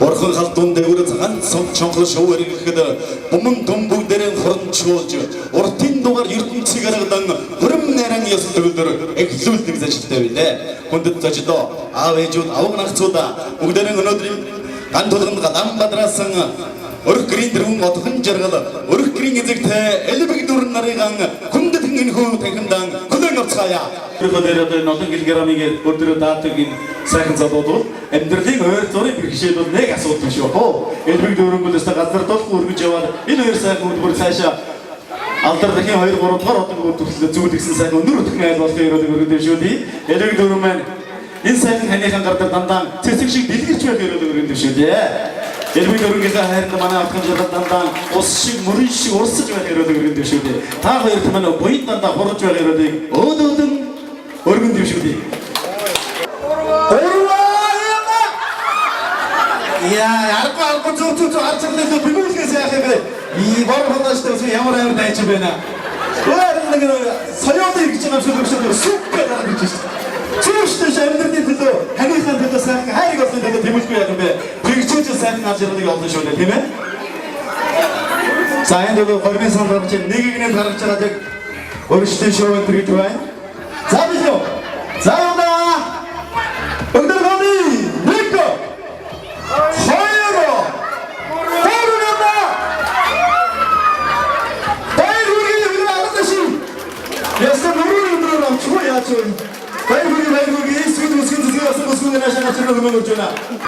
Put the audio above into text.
Бурхан халдун дээгүүр ганц цом чонхол шоу эргэхэд буман том бүгдээрэн хуран чуулж уртын дугаар ертөнцийг аргадан хөрөм найран ёс төгөлдөр эхлүүлдэг зажилтай билээ. Хүндэт зочдоо, аав ээжүүд, авга нагцуудаа бүгдээрэн өнөөдрийн ган тулганд галан бадраасан өрх гэрийн дэргүн отхон жаргал өрх гэрийн эзэгтэй элбэг дүрэн нарыган хүндэтэн энхүү танхимдан хүлээн авцгаая. Өөрийнхөө дээр одоо энэ олон килограммыг өөр дөрөө даадаг энэ сайхан залууд бол амьдралын ойр зургийг бэрхшээл бол нэг асуудал биш үү? Элбэг дүүрэнгүүл өстө газар дулх өргөж яваад энэ хоёр сайхан үйлдвэр цаашаа алдар дахин 2 3 дугаар одон үйлдвэрлэлд зүүлгсэн сайхан өндөр өтгөн айл болох ерөөлөг өргөн дэвшүүлье. Элбэг дүүрэн маань энэ сайхан ханыхан гар дээр дандаа цэцэг шиг дэлгэрч байх ерөөлөг өргөн дэвшүүлье. Элбэг дүүрэнгийнхээ хайранд манай автхан жаргал дандаа ус шиг мөрөн шиг урсаж байх ерөөлөг өргөн дэвшүүлье. Та хоёрт маань буян дандаа хурж байх ерөөлийг өөд өөдөн өргөн дэвшүүлье. Яа, аргагүй аргагүй зүг зүг зүг арч ирлээ бэмүүлгээс яах юм бэ? И бор хоноштой үгүй ямар амар дайч байна. Өөр нэг соёод ирж байгаа юм шиг өгшөө сүп гараад ирж байна. Зүгштэй амьдралын төлөө, ханыхаа төлөө сайхан хайрыг олохын төлөө тэмүүлэхгүй яах юм бэ? Тэгжээж сайхан авч ирдэг олон шүү дээ, тийм ээ? За энэ бол гормын сан гарч нэг нэг гаргаж байгаа яг өршөлтийн шоу энэ гэдэг байна. За билүү. За юунаа. Өндөр гоны нэг хоёр гурав юунаа. Баяр хүргэе өндөр арга шин. Яста нүрүү өндөр авчихгүй яаж вэ? Баяр хүргэе баяр хүргэе. Эсвэл үсгэн зүсгэн бас үсгэн наашаа авчихна хэмээн өрж байна.